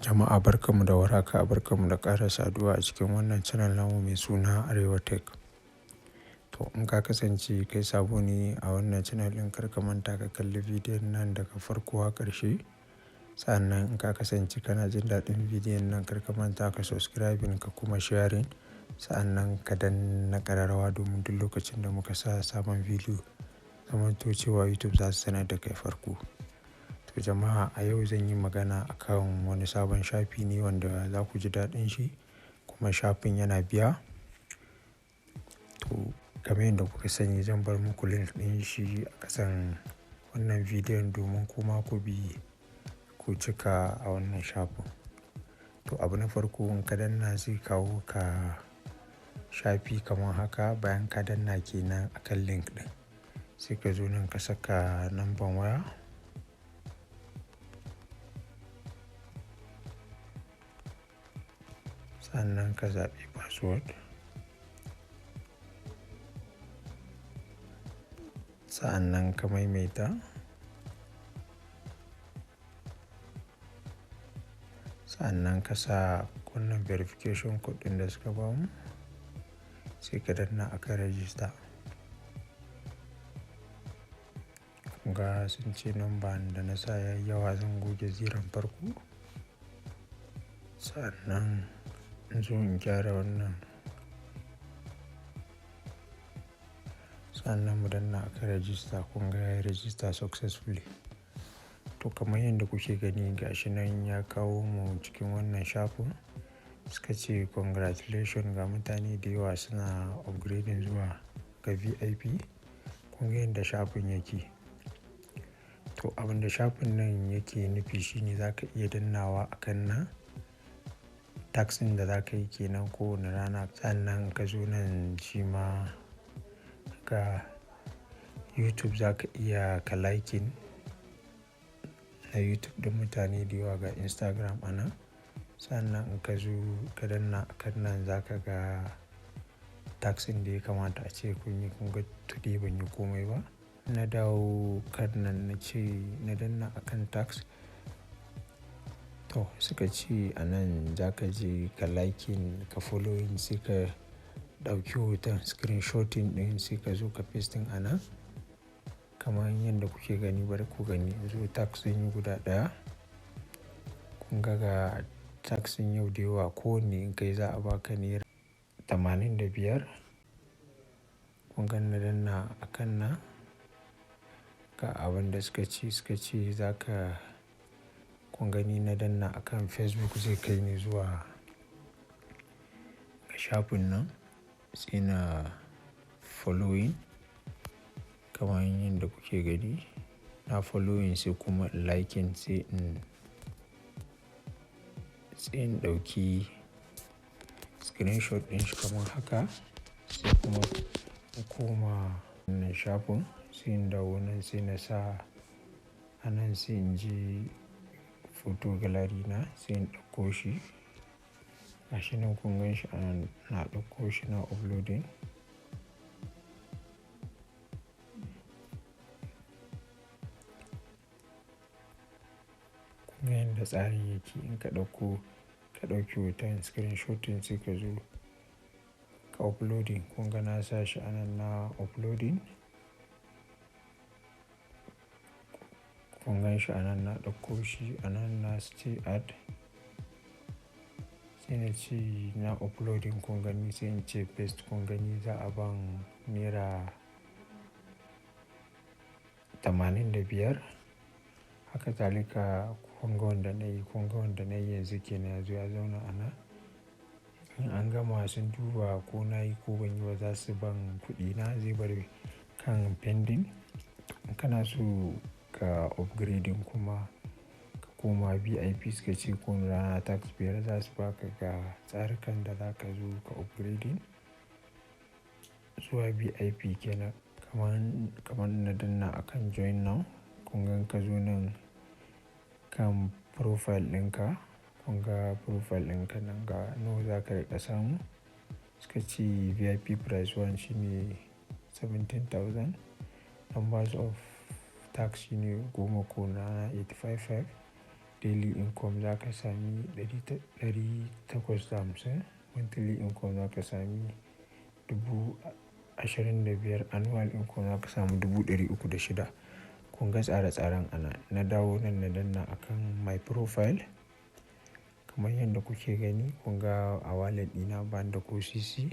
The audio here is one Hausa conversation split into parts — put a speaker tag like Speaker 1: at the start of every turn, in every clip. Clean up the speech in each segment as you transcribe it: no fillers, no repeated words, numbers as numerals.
Speaker 1: Jama'a, barkanmu da warhaka, barkanmu da ƙara saduwa a cikin wannan channel namu mai suna Arewa Tech. To, in ka kasance kai sabo ne a wannan channel ɗin, kar ka manta ka kalli bidiyon nan daga farko har ƙarshe. Sa'annan in ka kasance kana jin daɗin bidiyon nan, kar ka manta ka subscribing ka kuma sharing. Sa'annan ka danna ƙararrawa domin duk lokacin da muka sa sabon bidiyo, zamanto cewa YouTube za su sanar da kai farko. To jama'a, a yau zan yi magana akan wani sabon shafi ne wanda za ku ji daɗin shi, kuma shafin yana biya. To, kamar yadda kuka sani, zan bar muku link ɗin shi a ƙasan wannan bidiyon domin kuma ku bi ku cika a wannan shafin. To, abu na farko, in ka danna, zai kawo ka shafi kamar haka. Bayan ka danna kenan akan link ɗin, sai ka zo nan ka saka number waya. Sannan ka zaɓi password. Sa'annan ka maimaita. Sa'annan ka sa wannan verification code ɗin da suka bamu, sai ka danna akan register. Ga sun ce number da na sa yayi yawa, zan goge zeron farko. Sa'annan in zo in gyara wannan. Sa'annan mu danna akan register, kun ga yayi register successfully. To, kamar yadda kuke gani, gashi nan ya kawo mu cikin wannan shafin. Suka ce congratulation, ga mutane da yawa suna upgrading zuwa ga VIP. Kun ga yadda shafin yake. To, abin da shafin nan yake nufi shine za ka iya dannawa a kan nan task ɗin da za ka yi kenan kowane rana. Sannan ka zo nan shi ma ga YouTube, za ka iya ka liking na YouTube ɗin mutane da yawa, ga Instagram a nan. Sannan in ka zo ka danna a kan nan, za ka ga task ɗin da ya kamata ace kun yi. Kun ga today ban yi komai ba. Na dawo kan nan, na ce na danna a kan task. To, suka ce a nan za ka je ka liking, ka following, sai ka ɗauki hoton screenshotting ɗin, sai ka zo ka pasting a nan. Kamar yadda kuke gani, bari ku gani. Yanzu task zan yi guda ɗaya. Kun ga task ɗin yau da yawa, kowanne in kai za a baka ₦85. Kun ga na danna a kan nan, ga abin da suka ce za ka, kun gani, na danna a kan Facebook, zai kai ni zuwa ga shafin nan, sai na following kamar yadda kuke gani. Na following, sai kuma liking, sai in ɗauki screenshot ɗin shi kamar haka, sai kuma in koma wannan shafin, sai in dawo nan, sai na sa a nan, sai in je photo gallery na, sai in ɗauko shi. Gashi nan kun gan shi a nan, na ɗauko shi, na uploading. Kun ga yanda tsarin yake. In ka ɗauko, ka ɗauki hoton screenshotting, sai ka zo ka uploading. Kun ga na sa shi a nan, na uploading. Kun gan shi a nan, na ɗauko shi a nan, na ce add. Sai na ce na uploading, kun gani, sai in ce paste. Kun gani, za a ban ₦85. Haka zalika, kun ga wanda na yi, kun ga wanda na yi yanzu kenan ya zo ya zauna a nan. In an gama sun duba ko na yi ko ban yi ba, za su ban kuɗina, zai bar kan pending. In kana so ka upgrading kuma ka koma VIP, suka ce kowane rana task 5 za su baka, ga tsarukan da za ka zo ka upgrading zuwa VIP kenan. Kaman na danna akan join now, kun gan ka zo nan kan profile ɗinka, kun ga profile ɗinka nan, ga nawa za ka riƙa samu. Suka ce VIP price one shine 17,000. Numbers of task shine 10 ko rana, 85 five. Daily income za ka sami 850. Monthly income za ka sami 25,000. Annual income za ka samu 306,000. Kun ga tsare-tsaren a nan. Na dawo nan, na danna akan my profile. Kamar yadda kuke gani, kun ga a wallet ɗina bani da ko sisi.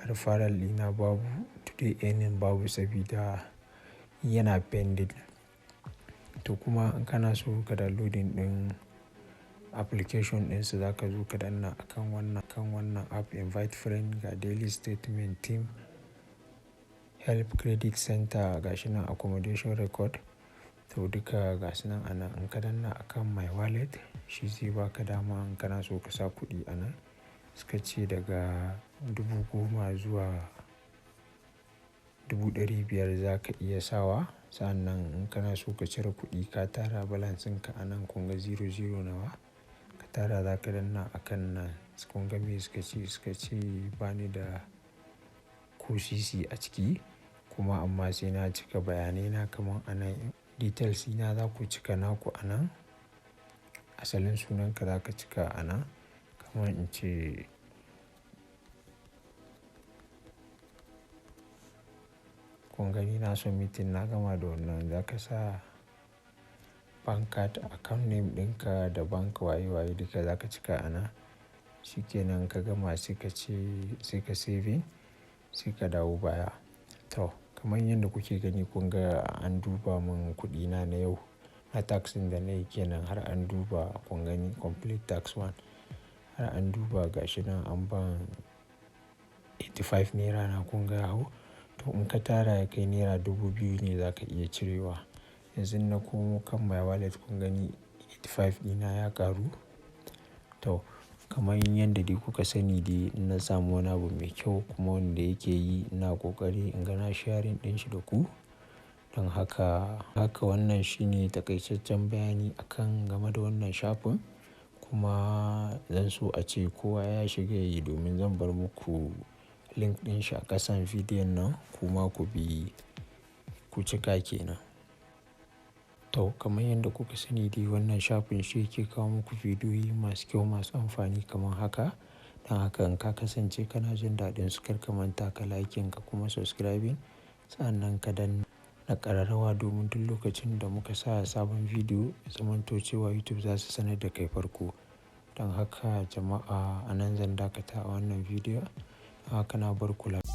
Speaker 1: Referral ɗina babu, today earning babu sabida yana pending. To kuma in kana so ka downloading ɗin application ɗinsu, za ka zo ka danna akan wannan app, invite friend, ga daily statement, team, help, credit center, ga shi nan accommodation record. To duka ga su nan a nan. In ka danna akan my wallet, shi zai baka dama in kana so ka sa kuɗi a nan. Suka ce daga 10,000 zuwa 500,000 za ka iya sawa. Sa'annan in kana so ka cire kuɗi, ka tara balance ɗinka a nan, kun ga zero zero nawa ka tara, za ka danna akan nan. Kun ga me suka ce? Suka ce bani da ko sisi a ciki kuma, amma sai na cika bayanai na kamar a nan details ɗina, za ku cika naku a nan. Asalin sunanka za ka cika a nan, kamar in ce kun gani na submitting, na gama da wannan. Za ka sa bank card, account name ɗinka da bank waye waye, duka za ka cika a nan. Shikenan, ka gama, sai ka ce sai ka saving, sai ka dawo baya. To kamar yadda kuke gani, kun ga an duba mun kuɗina na yau. Na task ɗin da na yi kenan, har an duba, kun gani, complete task one. Har an duba, gashi nan an ban 85 naira na, kun ga ya hau. To in ka tara ya kai naira 2,000 ne za ka iya cirewa. Yanzu na komo kan my wallet, kun gani 85 ɗina ya ƙaru. To kamar yadda dai kuka sani dai, in na samu wani abu mai kyau kuma wanda yake yi, ina ƙoƙari in ga na sharing ɗin shi da ku. Don haka wannan shine taƙaitaccen bayani akan game da wannan shafin. Kuma zan so ace kowa ya shiga yayi, domin zan bar muku link ɗin shi a ƙasan bidiyon nan, kuma ku bi ku cika kenan. To kamar yadda kuka sani dai, wannan shafin shi yake kawo muku bidiyoyi masu kyau, masu amfani kamar haka. Don haka in ka kasance kana jin daɗin su, kar ka manta ka like ka kuma subscribing. Sa'annan ka danna ƙararrawa domin duk lokacin da muka sa sabon bidiyo, ya zamanto cewa YouTube za su sanar da kai farko. Don haka jama'a, a nan zan dakata a wannan bidiyo. Haka na bar ku lafiya.